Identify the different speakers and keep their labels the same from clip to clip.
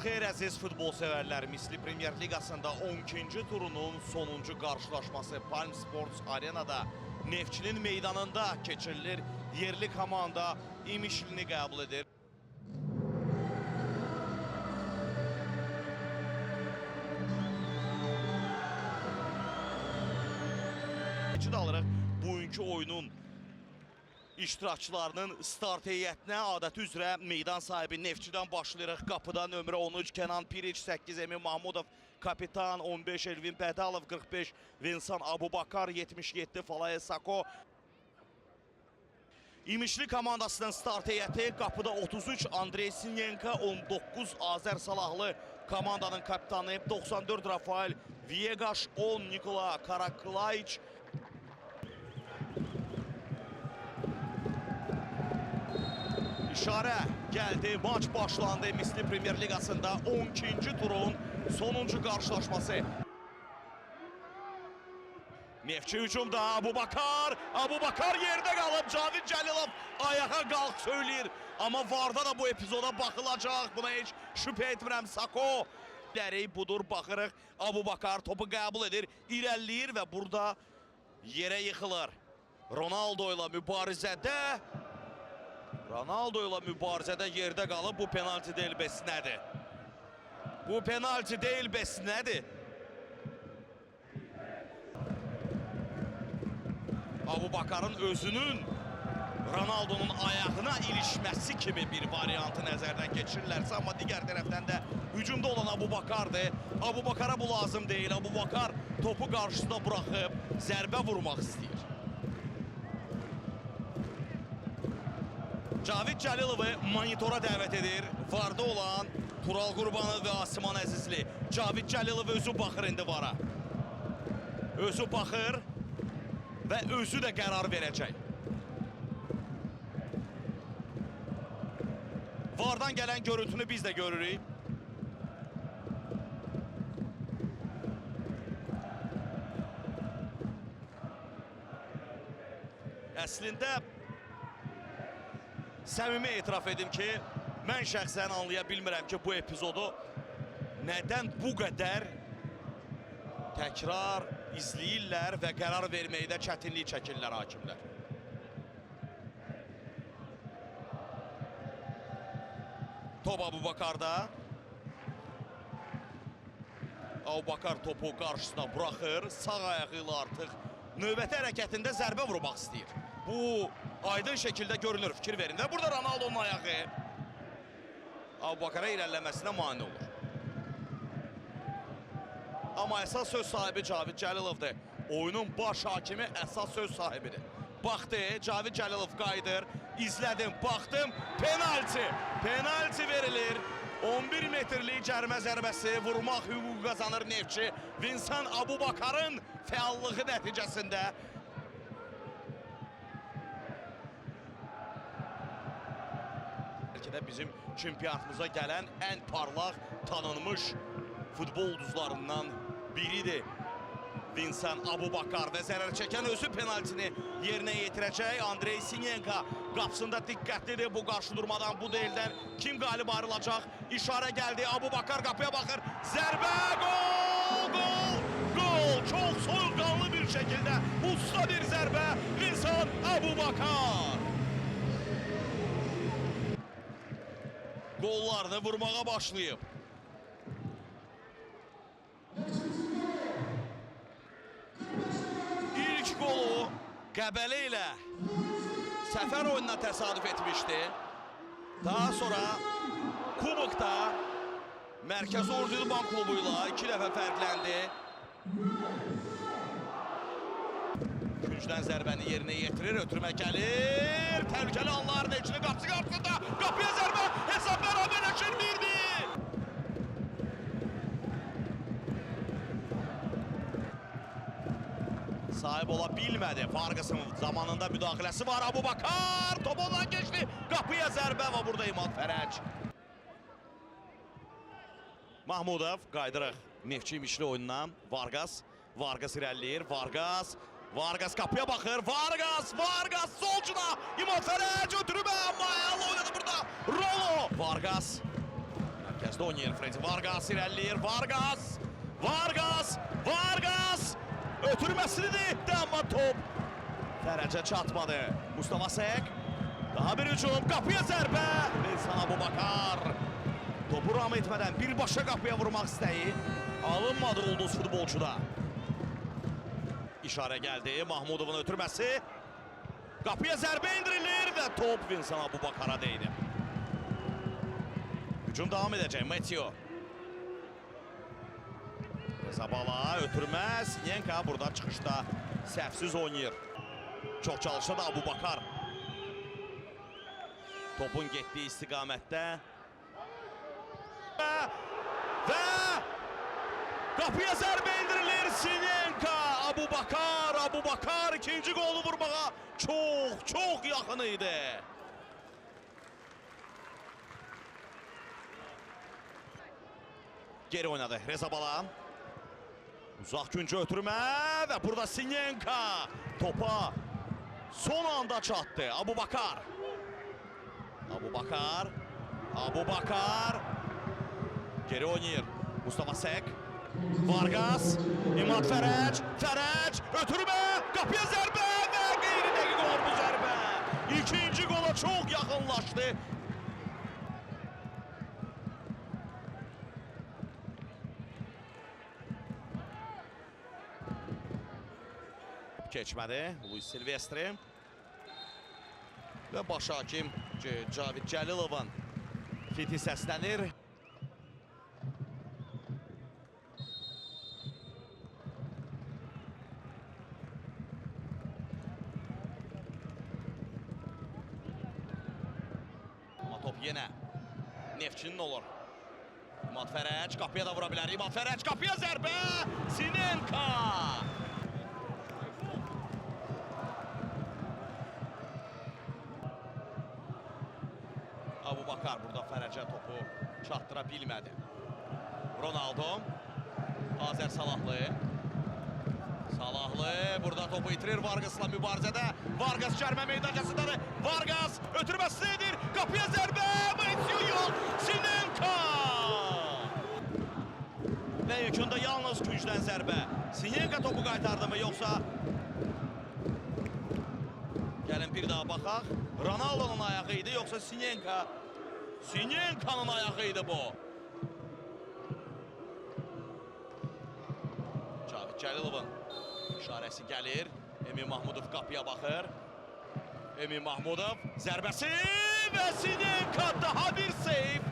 Speaker 1: Vaxtınız xeyir əziz futbol sevərlər. Misli Premyer Liqasında 12-ci turunun sonuncu qarşılaşması Palm Sports Arenada Neftçinin meydanında keçirilir. Yerli komanda İmişlini qəbul edir. Keçid alırıq bugünkü oyunun iştirakçılarının start heyətinə adəti üzrə meydan sahibi Neftçidən başlayırıq. Qapıda nömrə 13 Kənan Piriç, 8 Emin Mahmudov, kapitan 15 Elvin Bədalov, 45 Vinsan Abubakar, 77 Falaye Sako. İmişli komandasının start heyəti qapıda 33 Andrey Sinyenka, 19 Azər Salahlı komandanın kapitanı, 94 Rafael Viegas, 10 Nikola Karaklayiç. İşarə gəldi, maç başlandı. Misli Premyer Liqasında 12-ci turun sonuncu qarşılaşması. Neftçi hücumda Abubakar, Abubakar yerdə qalıb, Cavid Cəlilov ayağa qalx söyləyir. Amma VAR-da da bu epizoda baxılacaq, buna heç şübhə etmirəm. Sako dəri budur, baxırıq. Abubakar topu qəbul edir, irəliləyir və burada yerə yıxılır. Ronaldo ilə mübarizədə yerdə qalıb. Bu penalti deyil, bəs nədir? Bu penalti deyil, bəs nədir? Abubakarın özünün Ronaldo'nun ayağına ilişməsi kimi bir variantı nəzərdən keçirirlərsə, amma digər tərəfdən də hücumda olan Abubakardır. Abubakara bu lazım deyil. Abubakar topu qarşısına buraxıb zərbə vurmaq istəyir. Cavid Cəlilovu monitora dəvət edir. VAR-da olan Tural Qurbanov və Asiman Əzizli. Cavid Cəlilov özü baxır indi VAR-a. Özü baxır və özü də qərar verəcək. VAR-dan gələn görüntünü biz də görürük. Əslində səmimi etiraf edim ki, mən şəxsən anlaya bilmirəm ki, bu epizodu nədən bu qədər təkrar izləyirlər və qərar verməkdə çətinlik çəkirlər hakimlər. Top Abubakarda. Abubakar topu qarşısına buraxır. Sağ ayağı ilə artıq növbəti hərəkətində zərbə vurmaq istəyir. Bu aydın şəkildə görünür, fikir verin. Və burada Ronaldo'nun ayağı Abubakara irəliləməsinə mane olur. Amma əsas söz sahibi Cavid Cəlilovdur. Oyunun baş hakimi əsas söz sahibidir. Baxdı, Cavid Cəlilov qayıdır. İzlədim, baxdım, penalti. Penalti verilir. 11 metrlik cərmə zərbəsi vurmaq hüququ qazanır Neftçi. Vinsan Abubakarın fəallığı nəticəsində. Bəlkə də bizim çempionatımıza gələn ən parlaq, tanınmış futbol ulduzlarından biridir Vinsan Abubakar və zərər çəkən özü penaltini yerinə yetirəcək. Andrey Sinyenka qapısında diqqətlidir bu qarşıdurmadan, bu dueldən kim qalib ayrılacaq? İşarə gəldi, Abubakar qapıya baxır. Zərbə, gol, gol, gol! Çox soyuqqanlı bir şəkildə usta bir zərbə Vinsan Abubakar. Qollarını vurmağa başlayıb. İlk qolu Qəbələ ilə səfər oyununa təsadüf etmişdi. Daha sonra Kubokda Mərkəzi Ordu İdman Klubu ilə 2 dəfə fərqləndi. Küncdən zərbəni yerinə yetirir, ötürmə gəlir. Təhlükəli anlar Neftçinin qapısı qarşısında. Qapıya zərbə, hesab bərabərləşir 1-1. Sahib ola bilmədi. Vargas'ın zamanında müdaxiləsi var. Abubakar top ondan keçdi. Qapıya zərbə və burada İmad Fərəc. Mahmudov qaydırıq Neftçi İmişli oyundan. Vargas. Vargas irəliləyir. Vargas. Vargas qapıya baxır. Vargas. Vargas solcuna. İmad Fərəc ötürmə. Amma əla oynadı burada. Rolo. Vargas. Mərkəzdə oynayır Freddy Vargas, irəliləyir. Vargas! Vargas! Vargas! Ötürməsini də etdi, amma top Fərəcə çatmadı. Mustafa Sek. Daha bir hücum. Qapıya zərbə. Vincent Aboubakar. Topu ram etmədən birbaşa qapıya vurmaq istəyi alınmadı ulduz futbolçuda. İşarə gəldi. Mahmudovun ötürməsi. Qapıya zərbə indirilir və top Vincent Aboubakara dəydi. Hücum davam edəcək. Metio. Zabala ötürmə. Sinyenka burada çıxışda səhvsiz oynayır. Çox çalışsa da Aboubakar topun getdiyi istiqamətdə. Və qapıya zərbə indirilir. Sinyenka. Aboubakar. Aboubakar ikinci qolu vurmağa çox, çox yaxın idi. Geri oynadı Rezabala. Uzaq küncə ötürmə və burada Sinyenka topa son anda çatdı. Aboubakar. Aboubakar. Aboubakar. Geri oynayır Mustafa Sek. Vargas. İmad Fərəc. Fərəc. Ötürmə. Qapıya zərbə və qeyri-dəqiq olur bu zərbə. İkinci qola çox yaxınlaşdı. Keçmədi Luis Silvestri. Və baş hakim Cavid Cəlilovun fiti səslənir. Amma top yenə Neftçinin olur. İmad Fərəc qapıya da vura bilər. İmad Fərəc qapıya zərbə. Sinenka. Aboubakar burada Fərəcə topu çatdıra bilmədi. Ronaldo. Azər Salahlı. Salahlı burada topu itirir Vargas'la mübarizədə. Vargas cərmə meydançasındadır. Vargas ötürməsini edir. Qapıya zərbə. Metio yox. Sinenka. Və yekunda yalnız küncdən zərbə. Sinenka topu qaytardı mı yoxsa? Gəlin bir daha baxaq. Ronaldo'nun ayağı idi yoxsa Sinenka? Sinenka'nın ayağı idi bu. Cavid Cəlilovun işarəsi gəlir. Emin Mahmudov qapıya baxır. Emin Mahmudov zərbəsi və Sinenka daha bir seyf.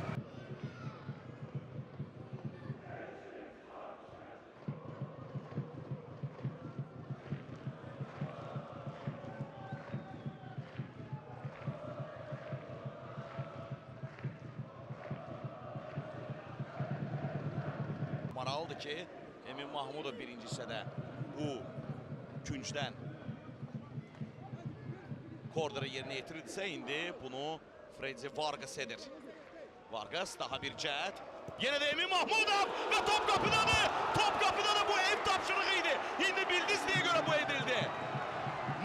Speaker 1: Maraqlıdır ki, Emin Mahmudov birinci hissədə bu küncdən korderi yerinə yetirirdisə, indi bunu Freddy Vargas edir. Vargas daha bir cəhd. Yenə də Emin Mahmudov və top qapıdadır. Top qapıdadır. Bu ev tapşırığı idi. İndi bildiniz niyə görə bu edildi.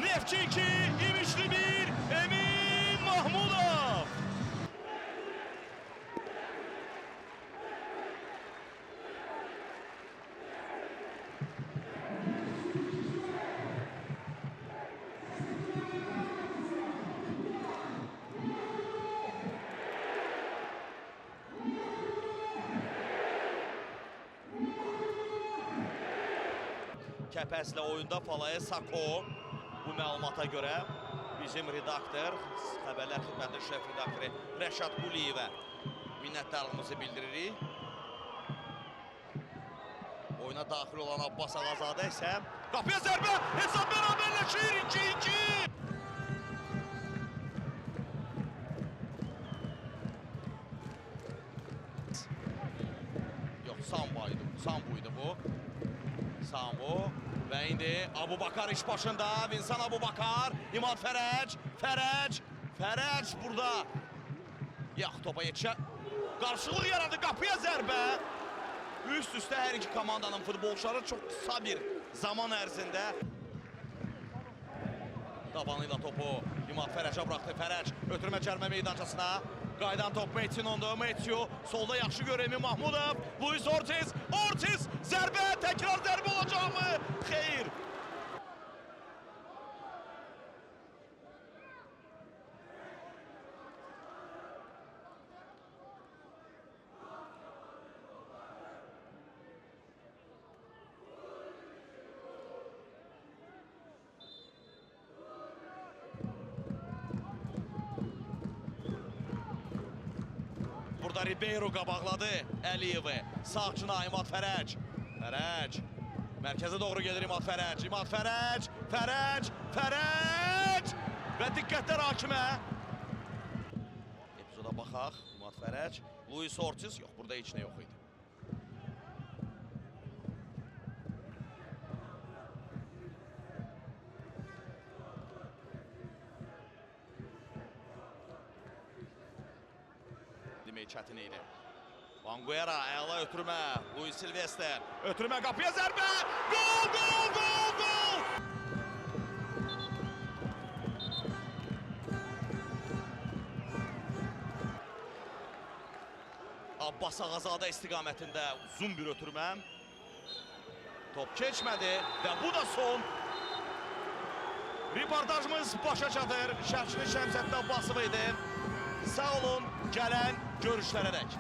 Speaker 1: Neftçi 2, İmişli 1, Emin Mahmudov. Kəpəzlə oyunda Falaye Sako. Bu məlumata görə bizim redaktor, Xəbərlər Xidmətinin şəf redaktoru Rəşad Quliyevə minnətdarlığımızı bildiririk. Oyuna daxil olan Abbas Ağazadə isə qapıya zərbə, hesab bərabərləşir 2-2. Yox, Sambu idi bu. Sambu və indi Aboubakar iş başında. Vincent Aboubakar, İmad Fərəc, Fərəc, Fərəc burada. Yox, topa yetişə. Qarşılıq yaradı, qapıya zərbə. Üst-üstə hər iki komandanın futbolçuları çox qısa bir zaman ərzində. Dabanı ilə topu İmad Fərəcə buraxdı. Fərəc ötürmə cərmə meydançasına. Qayıdan top Mettinon'da. Mettiu solda yaxşı görür Emin Mahmudov. Luis Ortiz. Ortiz zərbə, təkrar zərbə olacaqmı? Xeyr. Burada Ribeiro qabaqladı Əliyevi. Sağ cina İmad Fərəc. Fərəc. Mərkəzə doğru gedir İmad Fərəc. İmad Fərəc. Fərəc. Fərəc. Və diqqətlər hakimə. Epizoda baxaq. İmad Fərəc. Luis Ortiz. Yox, burada heç nə yox idi. Demək çətin idi. Banguera əla ötürmə. Luis Silvester. Ötürmə qapıya zərbə. Gol, gol, gol, gol. Abbas Ağazadə istiqamətində uzun bir ötürmə. Top keçmədi və bu da son. Reportajımız başa çatır. Şərhçini Şəmsəddin Abbasov idi. Sağ olun, gələn görüşlərə dək.